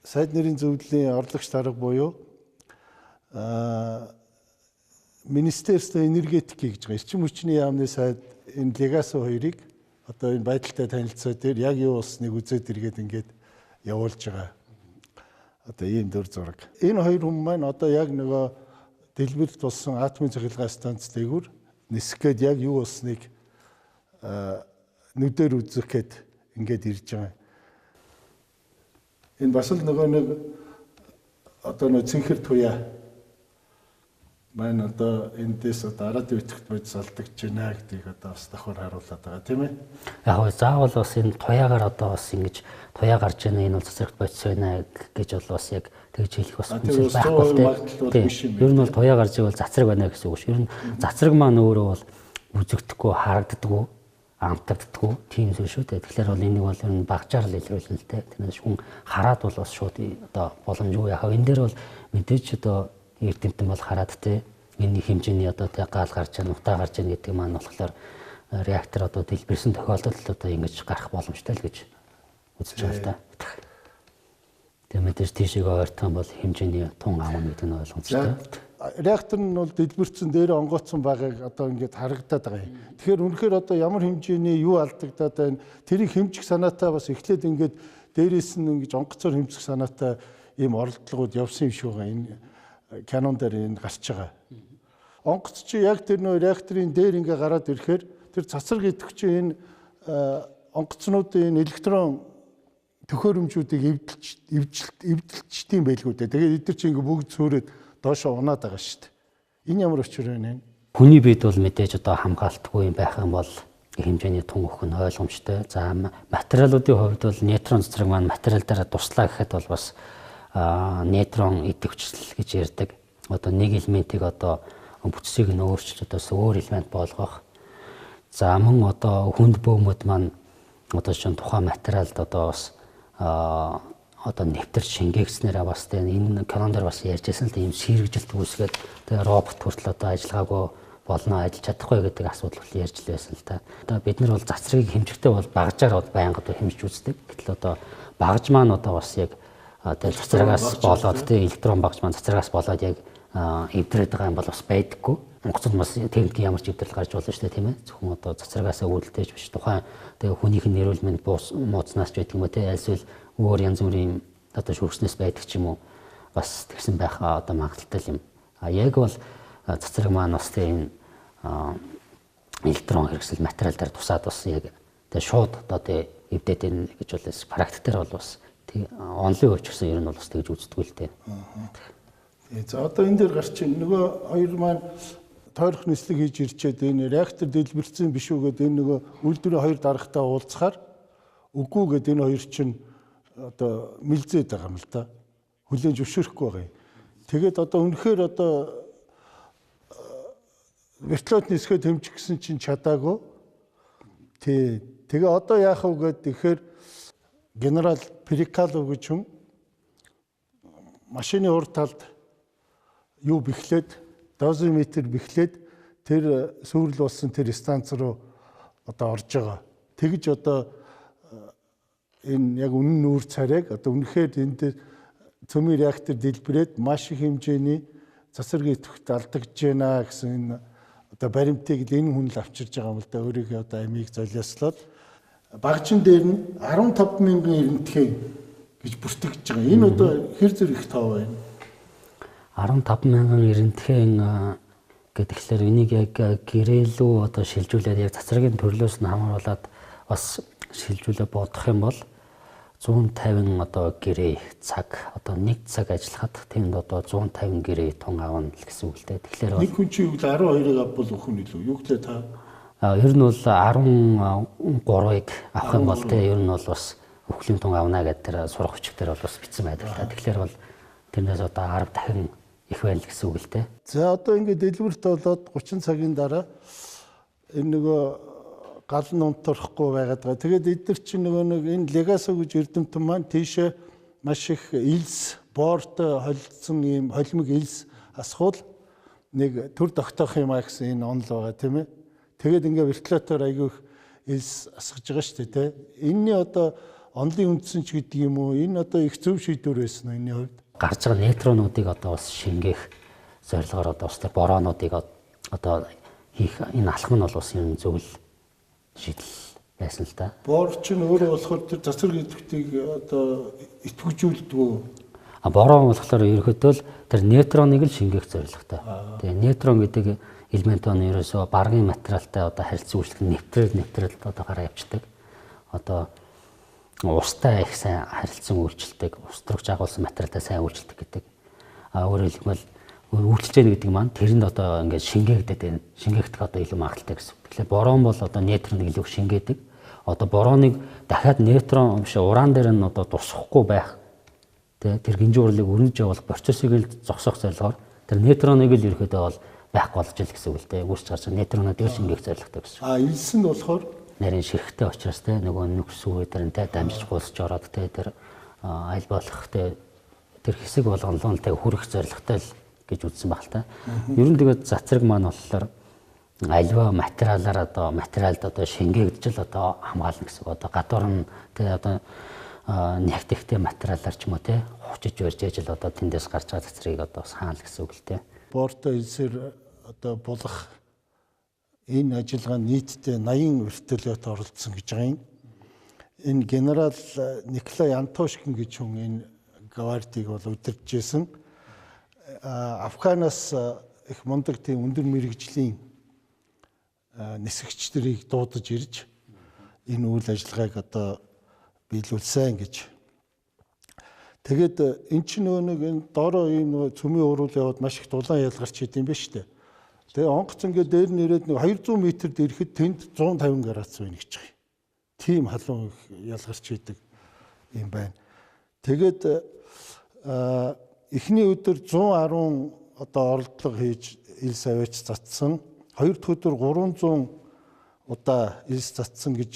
сайд нэрийн зөвлөлийн орлогч дарга буюу Министерство энергетики гэж байгаа. Эрчим хүчний яамны сайд энэ Легасов хоёрыг одоо энэ байдалтай танилцаа дээр яг юу болсныг үзээд эргээд ингээд явуулж байгаа. Одоо ийм дүр зураг. Энэ хоёр хүн маань одоо яг нөгөө дэлбэрэлт болсон атомын цахилгаан станц дээгүүр нисэх гээд яг юу болсныг нүдээр үзэх гээд ингээд ирж байгаа. Энэ бас л нөгөө нэг одоо нөгөө цэнхэр туяа маань одоо эндээс одоо радио идэвхт бодис алдагч байна гэдгийг одоо бас давхар харуулад байгаа тийм ээ. Яг гоо заавал бас энэ туяагаар одоо бас ингэж туяа гарч байна, энэ бол цацрагт бодис байна гэж бол бас яг тэгж хэлэх бас үнсэл байхгүй тийм. Ер нь бол туяа гарч ивэл цацраг байна гэсэн үг ш. Ер нь цацраг маань өөрөө бол үзэгдэхгүй, харагддаггүй, амтагддаггүй тийм зүйл шүү дээ. Тэгэхээр бол энийг бол ер нь багжаар л илрүүлнэ л дээ. Тэрнээс хүн хараад бол бас шууд одоо боломжгүй. Яг энэ дээр бол мэдээж одоо эрдэмтэн бол хараад те энэ хэмжээний одоо те гал гарч байгаа, нутаа гарч байгаа гэдэг маань болохоор реактор одоо дэлбэрсэн тохиолдолд одоо ингэж гарах боломжтой л гэж үзэж байгаа л та. Тэгээ мэдээж тийшээ ойртох юм бол хэмжээний тун авна гэдэг нь ойлгомжтой. Реактор нь бол дэлбэрсэн дээр онгоцсон байгааг одоо ингээд харагдаад байгаа юм. Тэгэхээр үнэхээр одоо ямар хэмжээний юу алдагдаад байна, тэрийг хэмжих санаатай бас эхлээд ингээд дээрээс нь ингэж онгоцоор хэмжих санаатай ийм оролдлогууд явсан юм шиг байгаа. Энэ канон дээр энэ гарч байгаа. Онгоц чи яг тэр нөө реакторын дээр ингээ гараад ирэхээр тэр цацраг идэвч энэ онгоцнуудын энэ электрон төхөөрөмжүүдийг эвдэлчтэй юм байлгүй дээ. Тэгээд эдгээр чи ингээ бүгд цөөрөөд доошоо унаад байгаа шүү дээ. Энэ ямар учир вэ? Хүний бид бол мэдээж одоо хамгаалтгүй юм байх юм бол хэмжээний тун өгөх нь ойлгомжтой. За материалуудын хувьд бол нейтрон цацраг маань материал дээр туслаа гэхэд бол бас нейтрон идэвхжил гэж ярьдаг. Одоо нэг элементийг одоо бүтцийг нь өөрчилж одоо өөр элемент болгох. За мөн одоо хүнд бөөмөд маань одоо чинь тухайн материалд одоо бас одоо нэвтэрч шингээгснээрээ бас тийм энэ кинон дээр бас ярьж байсан л тийм сэргэжилт үүсгээд тэгээ робот хүртэл одоо ажиллагаагүй болно, ажиллаж чадахгүй гэдэг асуудал бол ярьж л байсан л та. Одоо бид нар бол цацрагийг хэмжихтэй бол багжаар бол байнга одоо хэмжиж үздэг. Гэтэл одоо багж маань одоо бас яг тэгээ цацрагаас болоод тийм электрон багж маань цацрагаас болоод яг эвдрээд байгаа юм бол бас байдаггүй. Онгоцод бас техникийн ямар ч эвдрэл гарч болно шүү дээ тийм ээ. Зөвхөн одоо цацрагаас үүдэлтэйж биш тухайн тэгээ хүнийх нь эрүүл мэнд мууцнаас ч байдаг юм уу тийм альсвал өөр янз бүрийн одоо шүрхснээс байдаг ч юм уу бас тэгсэн байх одоо магадлалтай юм. А яг бол цацраг маань бас тийм электрон хэрэгсэл материал дээр тусаад бас яг тэгээ шууд одоо тийм эвдээд байна гэж бол практик дээр бол бас онлын хувьд ч гэсэн ер нь бол бас тэгж үздэггүй л дээ. За одоо энэ дээр гарч нөгөө хоёр маань тойрох нислэг хийж ирчээд энэ реактор дэлбэрсэн биш үү гэдэг энэ нөгөө үйлдвэрийн хоёр даргатай уулзахаар үгүй гэдэг энэ хоёр чинь одоо мэлзээд байгаа юм л да. Хүлээн зөвшөөрөхгүй байгаа юм. Тэгээд одоо үнэхээр одоо вертолет нисгээд хэмжих гэсэн чинь чадаагүй. Тий. Тэгээ одоо яах вэ гэдэг тэгэхээр генерал Перикалов гэж хүн машины урд талд юу бэхлээд дозиметр бэхлээд тэр сүрэл болсон тэр станц руу одоо орж байгаа. Тэгж одоо энэ яг үнэн нүүр царайг одоо үнэхээр энд цөмийн реактор дэлбэрээд маш их хэмжээний цацрагийн идэвхт алдагдж байна гэсэн энэ одоо баримтыг л энэ хүн л авчирж байгаа юм л да, өөрийнхөө одоо амийг золиослоод багжин дээр нь 15 мянган эрэмтгий гэж бүртгэж байгаа. Энэ одоо хэр зэрэг их тоо байна? 15 мянган эрэмтгий гэхлээр энийг яг гэрээлүү одоо шилжүүлээд яг цацрагийн төрлөөс нь хамааруулаад бас шилжүүлээ бодох юм бол 150 одоо гэрээ цаг одоо нэг цаг ажиллахад тэнд одоо 150 гэрээ тун авна л гэсэн үг л дээ. Тэгэхээр нэг хүн чинь юу 12-ыг авбал өгөх нь илүү. Юу гэлээ та? Ер нь бол 13-ыг авах юм бол те ер нь бол бас өхлийн тун авна гэдэг тэр сурах хүчээр дээр бол бас бичсэн байдаг л та. Тэгэхээр бол тэрнээс одоо 10 дахин их байл гэсэн үг л дээ. За одоо ингээд дэлбэрт болоод 30 цагийн дараа энэ нөгөө гал нь унтрахгүй байгаад байгаа. Тэгээд эдгээр чинь нөгөө нэг энэ Легасо гэж эрдэмтэн маань тийшээ маш их элс, бортой холилдсон ийм холимог элс асхуул нэг төр тогтоох юм а гэсэн энэ онол байгаа тийм ээ. Тэгээд ингээ вертолетоор айгүй их элс асгаж байгаа шүү дээ, тэ. Энийний одоо онолын үндсэн ч гэдэг юм уу? Энэ одоо их зөв шийдвэр байсан уу энэний хувьд? Гарч байгаа нейтронуудыг одоо бас шингээх зорилгоор одоо бас тэр боронуудыг одоо хийх энэ алхам нь бол бас юм зөв л шийдэл байсан л да. Бор чинь өөрөө болохоор тэр цацраг идэвхтийг одоо итгэжүүлдэг үү? А борон болохоор ерөнхийдөө л тэр нейтроныг л шингээх зорилготой. Тэгээ нейтрон гэдэг элемент нь ерөөсөө баргын материалтай одоо харилцан үйлчлэх нэвтрэл одоо гараа явцдаг. Одоо устай их сайн харилцан үйлчлдэг, ус төрөгч агуулсан материалтай сайн үйлчлдэг гэдэг. А өөрөөр хэлбэл үйлчилж яах гэдэг маань тэрэнд одоо ингээд шингээгдээд байна. Шингээгдэх одоо илүү магадлалтай гэсэн. Тэгэхээр борон бол одоо нейтроныг илүү шингээдэг. Одоо бороныг дахиад нейтрон биш уран дээр нь одоо дурсахгүй байх. Тэ тэр гинжин урлыг өрнөж явуулах процессыг л зогсоох зорилгоор тэр нейтроныг л ерөөхдөө бол байхгүй болж ил гэсэн үг л дээ. Үүсч гарч нейтроноо дээр шингээх зорилготой гэсэн. А элс нь болохоор нарийн ширхтэй учраас тэ нөгөө нүкс үе дээр нь тэ дамжиж гулсж ороод тэ тэр аль болох тэ тэр хэсэг болгонлон тэ хүрэх зорилготой л гэж үзсэн баг л та. Ер нь тэгээд цацраг маань болохоор альва материалаар одоо материалд одоо шингээгдэж л одоо хамгаална гэсэн үг. Одоо гадуур нь тэ одоо нэгтгэхтэй материалаар ч юм уу тэ хучиж барьж ээж л одоо тэндээс гарч байгаа цацрыг одоо бас хаана л гэсэн үг л тэ. Бортой элсээр одоо булах энэ ажиллагаа нийтдээ 80 вертолет оролцсон гэж байгаа юм. Энэ генерал Николай Антошкин гэж хүн энэ гвардыг бол удирдах байсан. Афганаас их мундаг тийм өндөр мэрэгжлийн нисгэгчдэрийг дуудаж ирж энэ үйл ажиллагааг одоо биелүүлсэн гэж. Тэгээд эн чинь нөгөө нэг энэ доороо ийм нөгөө цөмийн уруул яваад маш их дулаан ялгарч идэм биш үү? Тэгээ онгоц ингээд дээр нь ирээд нэг 200 метрд ирэхэд тэнд 150 градус байна гэж байгаа юм. Тийм халуун ялгарч идэг юм байна. Тэгээд эхний өдөр 110 одоо оролдлого хийж элс аваач затсан. Хоёр дахь өдөр 300 удаа элс затсан гэж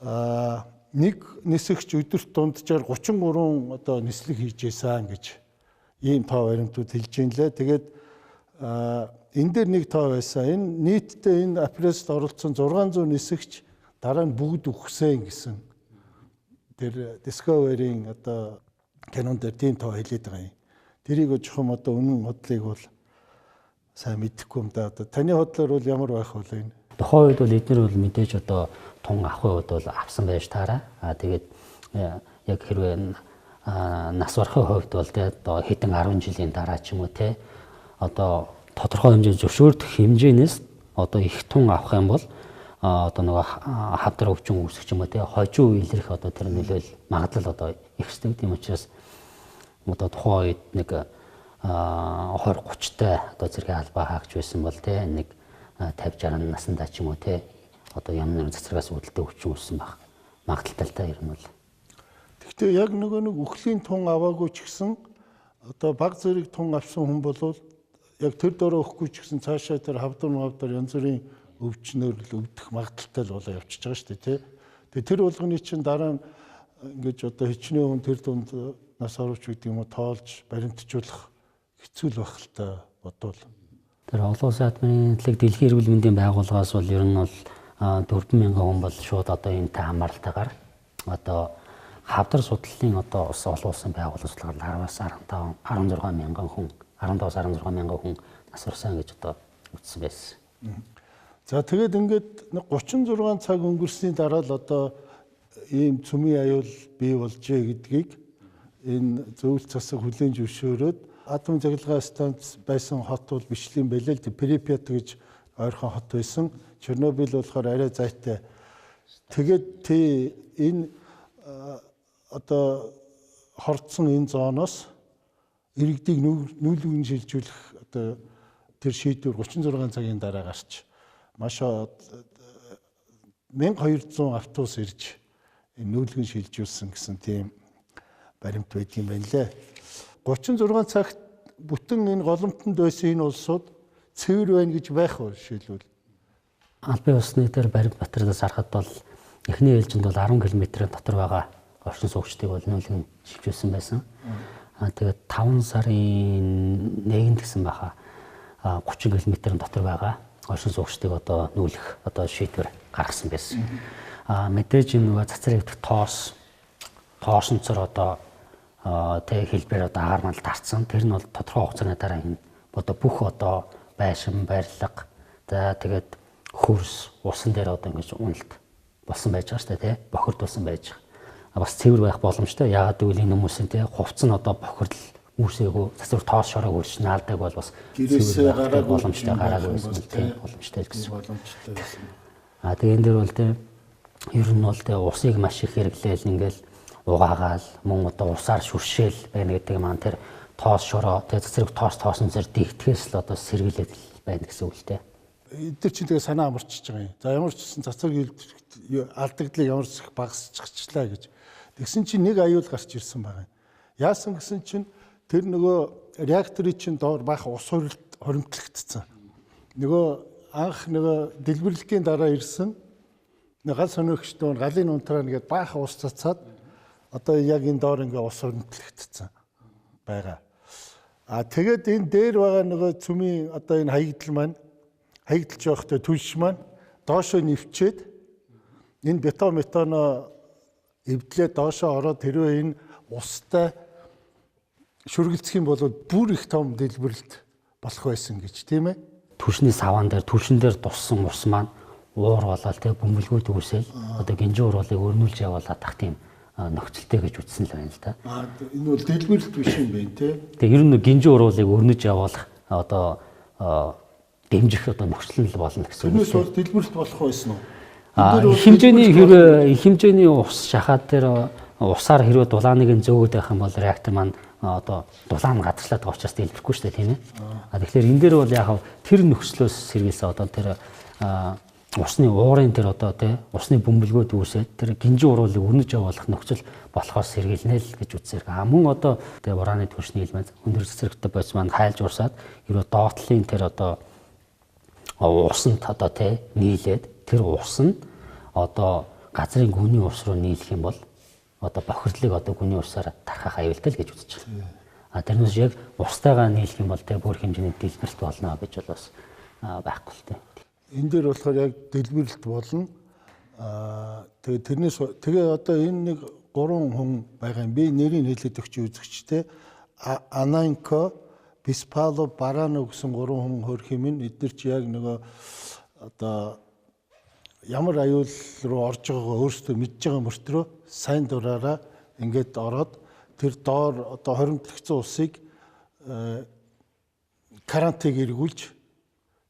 байна. Нэг нисэгч өдөрт дунджаар 33 одоо нислэг хийж байсан гэж ийм тоо баримтууд хэлж байна лээ. Тэгээд энэ дээр нэг тоо байсан. Энэ нийтдээ энэ операцид оролцсон 600 нисэгч дараа нь бүгд үхсэн гэсэн тэр Discovery-ийн одоо кинон дээр тийм тоо хэлээд байгаа юм. Тэрийг чухам одоо үнэн худлыг бол сайн мэдэхгүй юм да. Одоо таны бодлоор бол ямар байх вэ энэ? Тухайн үед бол эднэр бол мэдээж одоо тун авахын үед бол авсан байж таараа. Аа тэгээд яг хэрвээ нас барахын хувьд бол те одоо хэдэн 10 жилийн дараа ч юм уу те одоо тодорхой хэмжээний зөвшөөрөх хэмжээнээс одоо их тун авах юм бол одоо нөгөө хавдар өвчин үүсэх юм уу те хожуу илэрх одоо тэр нөлөөл магадлал одоо ихсдэг. Тийм учраас одоо тухайн үед нэг 20 30-тай одоо зэрэг албаа хаагч байсан бол те нэг 50 60 наснда ч юм уу те одоо ямар нэгэн цацрагаас үүдэлтэй өвчин үүссэн байх магадлалтай л та ер нь бол. Гэхдээ яг нөгөө нэг үхлийн тун аваагүй ч гэсэн одоо баг зэрэг тун авсан хүн бол яг тэр дөрөө өгөхгүй ч гэсэн цаашаа тэр хавдар мавдар янз бүрийн өвчнөр л өвдөх магадлалтай л болоо явчихж байгаа шүү дээ тий. Тэгээ тэр болгоны чинь дараа нь ингэж одоо хичнээн хүн тэр дунд нас оровч гэдэг юм уу тоолж баримтжуулах хэцүү л байх л та бодвол. Тэр олон улсын атомын нийтлэг дэлхийн эрүүл мэндийн байгууллагаас бол ер нь бол 4000 хүн бол шууд одоо энэтэй хамааралтайгаар одоо хавдар судлалын одоо ус олон улсын байгууллага судалгаар 10-аас 15 16 мянган хүн 15-аас 16 мянган хүн нас барсан гэж одоо үзсэн байсан. За тэгээд ингээд 36 цаг өнгөрсний дараа л одоо ийм цөмийн аюул бий болжээ гэдгийг энэ зөвлөлт засаг хүлээн зөвшөөрөөд атом цахилгаан станц байсан хот бол бишлийн байлээ л Припят гэж ойрхон хот байсан. Чернобыль болохоор арай зайтай. Тэгээд энэ одоо хордсон энэ зооноос иргэдийг нүүлгэн шилжүүлэх одоо тэр шийдвэр 36 цагийн дараа гарч маш 1200 автобус ирж нүүлгэн шилжүүлсэн гэсэн тийм баримт байдаг юм байна лээ. 36 цагт бүтэн энэ голомтонд байсан энэ улсууд цэвэр байна гэж байх уу жишээлбэл? Албан ёсны дээр баримт материалаас харахад бол эхний ээлжинд бол 10 км-ийн дотор байгаа оршин суугчдыг бол нүүлгэн шилжүүлсэн байсан. Тэгээд 5 сарын 1-нд гэсэн баха 30 км-ийн дотор байгаа оршин суугчдыг одоо нүүлэх одоо шийдвэр гаргасан байсан. Мэдээж энэ нөгөө цацраг идэх тоос тоосонцор одоо тэг хэлбэр одоо агаар мандал тарцсан. Тэр нь бол тодорхой хугацааны дараа энэ одоо бүх одоо байшин, барилга, за тэгээд хөрс, усан дээр одоо ингэж уналт болсон байж байгаа шүү дээ, тий. Бохирдуулсан байж байгаа. Бас цэвэр байх боломжтой. Яагаад гэвэл энэ хүмүүсийн тий хувцс нь одоо бохирдол үүсээгүй, цацраг тоос шороог өрш наалдаг бол бас гэрээсээ гараагүй боломжтой, гараагүй байсан тий, боломжтой л гэсэн. Боломжтой байсан. Тэгээ энэ дээр бол тий ер нь бол тий усыг маш их хэрэглээл ингээл угаагаал мөн одоо усаар шүршээл байна гэдэг маань тэр тоос шороо тий цэцэрэг тоос тоосон зэрэг дэгтгэхээс л одоо сэргийлээд байна гэсэн үг л дээ. Эдгээр чинь тэгээ санаа амарчиж байгаа юм. За ямар ч гэсэн цацраг алдагдлыг ямар ч их багасчихчлаа гэж. Тэгсэн чинь нэг аюул гарч ирсэн байгаа юм. Яасан гэсэн чинь тэр нөгөө реакторын чинь доор баах ус хоримтлагдсан. Нөгөө анх нөгөө дэлбэрлэлийн дараа ирсэн гал сонирхчд нь галын унтраа нэгэд баах ус цацаад одоо яг энэ доор ингээ ус хоримтлагдсан байгаа. А тэгээд энэ дээр байгаа нөгөө цөмийн одоо энэ хаягдал маань хаягдалж явахдаа түлш маань доошоо нэвчээд энэ бетон метано эвдлээ доошоо ороод хэрвээ энэ устай шүргэлцэх юм бол бүр их том дэлбэрэлт болох байсан гэж тийм ээ. Түлшний саван дээр түлшин дээр туссан ус маань уур болоод тэг бөмбөлгүүд үүсэл одоо гинжин уруулыг өрнүүлж явуулаад тах тийм нөхцөлтэй гэж үзсэн л байна л да. Энэ бол дэлбэрэлт биш юм байна те. Тэгээ ер нь гинжин уруулыг өрнөж явуулах одоо дэмжих одоо нөхцөл нь л болно гэсэн үг. Тэрнээс бол дэлбэрэлт болох байсан уу? Их хэмжээний хэрвээ их хэмжээний ус шахаад тэр усаар хэрвээ дулааныг нь зөөгөөд байх юм бол реактор маань одоо дулаан гадарчлаад байгаа учраас дэлбэрэхгүй шүү дээ тийм ээ. Тэгэхээр энэ дээр бол яг тэр нөхцлөөс сэргийлсэн одоо тэр усны уурын тэр одоо тий усны бөмбөлгөөд үүсээд тэр гинжин уруулыг өрнөж явуулах нөхцөл болохоор сэргийлнэ л гэж үзсээр. Мөн одоо тэгээ ураны түвшний элемент өндөр цэцэрлэгтэй бодис маань хайлж урсаад ерөө доотлын тэр одоо усанд одоо тий нийлээд тэр ус нь одоо газрын гүний ус руу нийлэх юм бол одоо бохирдлыг одоо гүний усаар тархах аюултай л гэж үзэж байгаа. Тэрнээс яг устайгаа нийлэх юм бол тэр бүр хэмжээний дэлбэрэлт болно гэж бол бас байхгүй л дээ. Энэ дээр болохоор яг дэлбэрэлт болно. Тэгээ тэрнээс тэгээ одоо энэ нэг гурван хүн байгаа юм. Би нэрийг хэлээд өгч үзэгчтэй. Ананко, Биспало, Барано гэсэн гурван хүн хөрх юм. Эдгээр чи яг нөгөө одоо ямар аюул руу орж байгаагаа өөрсдөө мэдж байгаа мөртрөө сайн дураараа ингээд ороод тэр доор одоо хоримтлогдсон усыг карантыг эргүүлж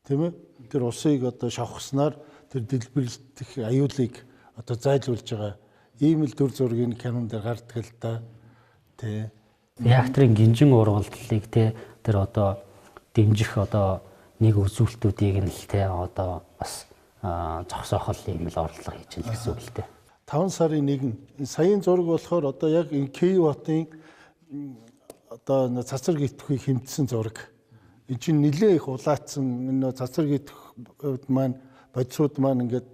тийм ээ тэр усыг одоо шавхснаар тэр дэлбэрэлтэх аюулыг одоо зайлуулж байгаа ийм л дүр зургийг кинон дээр гардаг л да тий. Реакторын гинжин урвалдлыг тий тэр одоо дэмжих одоо нэг үзүүлэлтүүдийг нь л тий одоо бас зогсоох л юм л орлого хийж л гэсэн үг л дээ. 5 сарын 1 саяын зураг болохоор одоо яг энэ Киев хотын одоо цацраг идэвхийг хэмтсэн зураг. Энд чинь нэлээ их улаацсан энэ цацраг идэвх маань бодисууд маань ингээд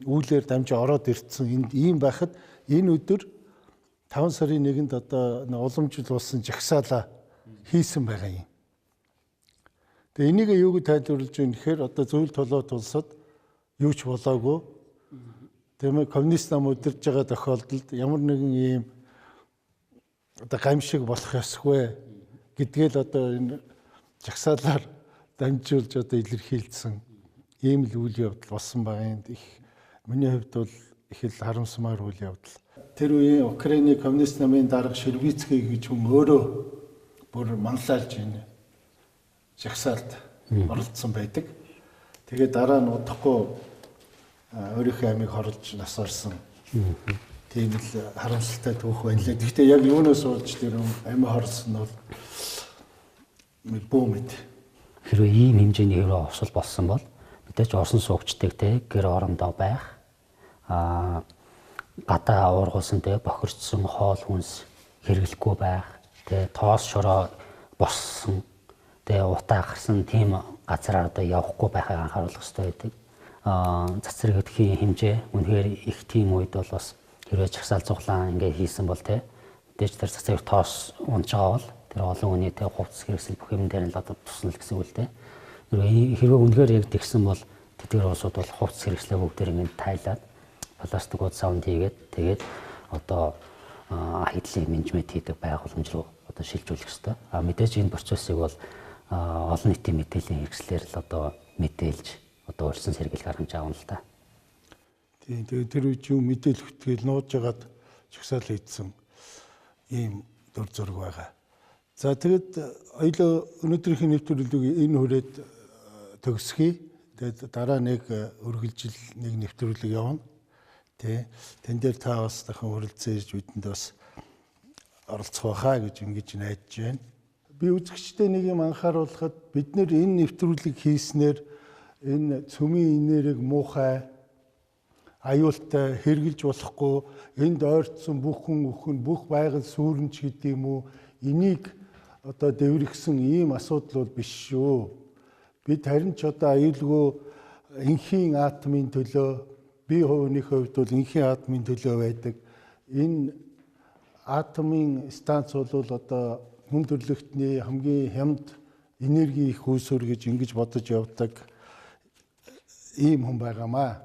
үүлээр дамжин ороод ирсэн. Энд ийм байхад энэ өдөр 5 сарын 1-нд одоо уламжлал болсон жагсаалаа хийсэн байгаа юм. Тэгээ энийг юуг тайлбарлаж байна гэхээр одоо зүйл толгой тулсад юу ч болоогүй. Тийм ээ, коммунист нам удирж байгаа тохиолдолд ямар нэгэн ийм одоо гамшиг болох ёсгүй гэдгээл одоо энэ жагсаалаар дамжуулж одоо илэрхийлсэн ийм л үйл явдал болсон байгаа юм. Их миний хувьд бол их л харамсмаар үйл явдал. Тэр үеийн Украины коммунист намын дарга Шервицкий гэж хүн өөрөө бүр манлайлж энэ жагсаалд оролцсон байдаг. Тэгээд дараа нь удахгүй өөрийнхөө амийг хорлож нас орсон. Тийм л харамсалтай түүх байна лээ. Гэхдээ яг юунаас болж тэр амиа хорлсон нь бол бүү мэд. Хэрвээ ийм хэмжээний хэрвээ осол болсон бол мэдээж орсон суугчдаг те гэр орондоо байх, гадаа уургуулсан те бохирдсон хоол хүнс хэрэглэхгүй байх, те тоос шороо боссон, те утаа гарсан тийм газараар одоо явахгүй байхыг анхааруулах хэрэгтэй байдаг. Цацраг хөдхийн хэмжээ үнэхээр их тийм үед бол бас хэрвээ жагсаал цуглаан ингээ хийсэн бол те мэдээж тэр цацраг тоос унж байгаа бол тэр олон хүний те хувцас хэрэгсэл бүх юм дээр нь л одоо тусна л гэсэн үг л те. Хэрвээ үнэхээр яг тэгсэн бол тэдгээр улсууд бол хувцас хэрэгслээ бүгдээр ингэ тайлаад пластикууд саунд хийгээд тэгээд одоо аяллаа менежмент хийдэг байгууламж руу одоо шилжүүлэх ёстой. А мэдээж энэ процессыг бол олон нийтийн мэдээллийн хэрэгслээр л одоо мэдээлж одоо урьдчилан сэргийлэх арга хэмжээ авна л та. Тийм, тэгээд тэр үед юм мэдээлэх хөтгөл нууж жагаад жагсаал хийдсэн ийм дүр зураг байгаа. За тэгэд хоёлоо өнөөдрийн нэвтрүүлгийг энэ хүрээд төгсгөе. Тэгээд дараа нэг үргэлжил нэг нэвтрүүлэг явна. Тэ. Тэн дээр та бас дахин хүрэлцэн ирж бидэнд бас оролцох байхаа гэж ингэж найдаж байна. Би үзэгчтэй нэг юм анхааруулхад бид нэр энэ нэвтрүүлгийг хийснээр энэ цөмийн энерги муухай аюултай хэрглэж болохгүй энд ойртсон бүх хүн өхөн бүх байгаль сүүрэнч гэдэг юм уу энийг одоо дэврэгсэн ийм асуудал бол биш шүү. Бид харин ч одоо аюулгүй энхийн атомын төлөө би хувийнхээ хувьд бол энхийн атомын төлөө байдаг. Энэ атомын станц бол одоо хүн төрөлхтний хамгийн хямд энерги их үүсвэр гэж ингэж бодож явдаг ийм хүн байгаамаа.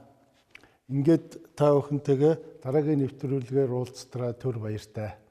Ингээд та бүхэнтэйгээ дараагийн нэвтрүүлгээр уулзтраа төр баяртай.